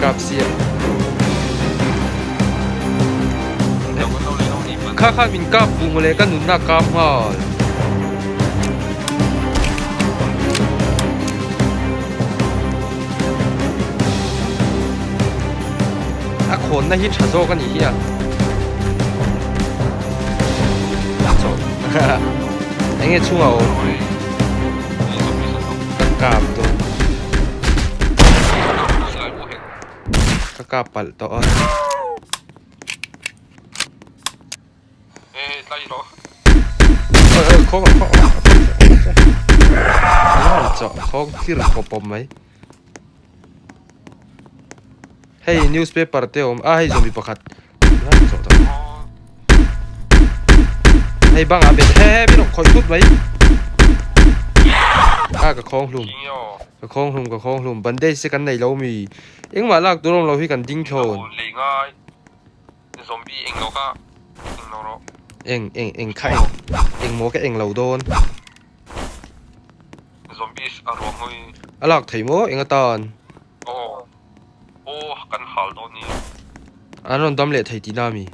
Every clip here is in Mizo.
Kap sia. Kha kha min kap bu mawle ka nunna kap nghal. A khawnna hi tha zawk a nih hi a. Enge chhungah awm? Ka kap dawn. Ka kap palh tawh a. Oi oi khawng khawng chawh khawng tlir pawp pawp mai. Hei newspaper te awm a hei zombie pakhat hei bangah bet he he min rawn khawih thut mai a ka khawng hlum ka khawng hlum ka khawng hlum bandage te kan nei lo mi engmah lak tur awm lo hi kan ding thlawn eng eng eng kha eng eng maw ka eng lo dawn a lak theih maw eng atan. Aw aw kan hal dawn ni. An rawn dam leh thei tihna ami?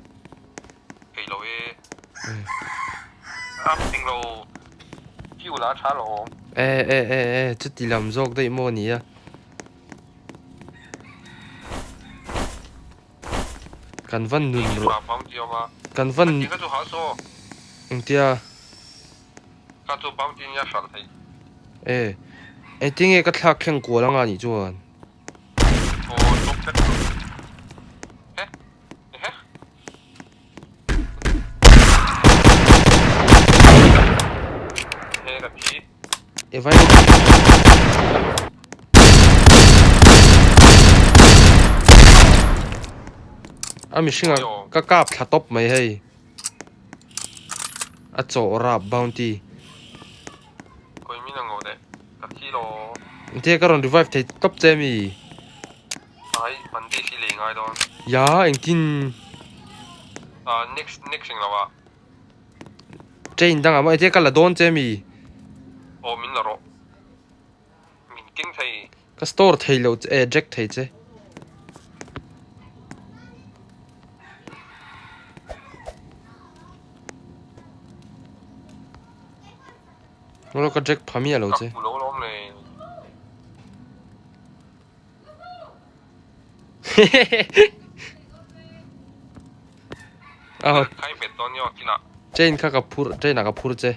Thei lo e. A eng lo fuel a tha lo. E e e e chuti lam zawk daih maw nia. Kan van nun rawh. Kan van engtia. Ka chu bounty nia hralh thei. E, engtin nge ka thlak thleng kual anga nih chuan? Aw, drop vek lo. He? Ehe? He ka thi. E vai A mihringa ka kap thla tawp mai hei. A chawh rap bounty. Koi min ang de. Ka thi lo. Engtia ka rawn revive thei tawp che mi? Ai bandage hi lei ngai dawn. Ya engtin. Ah next next eng lo ah. Train dangah maw engtia ka la dawn che mi? Aw min la rawh. Min keng thei. Ka store thei lo che eh jack thei che. Ngolo ka jack pha miah lo che. Ka lo lawm le. Ah. Khai bet dawn nio kinah. Chain kha ka phur chain ah ka phur che.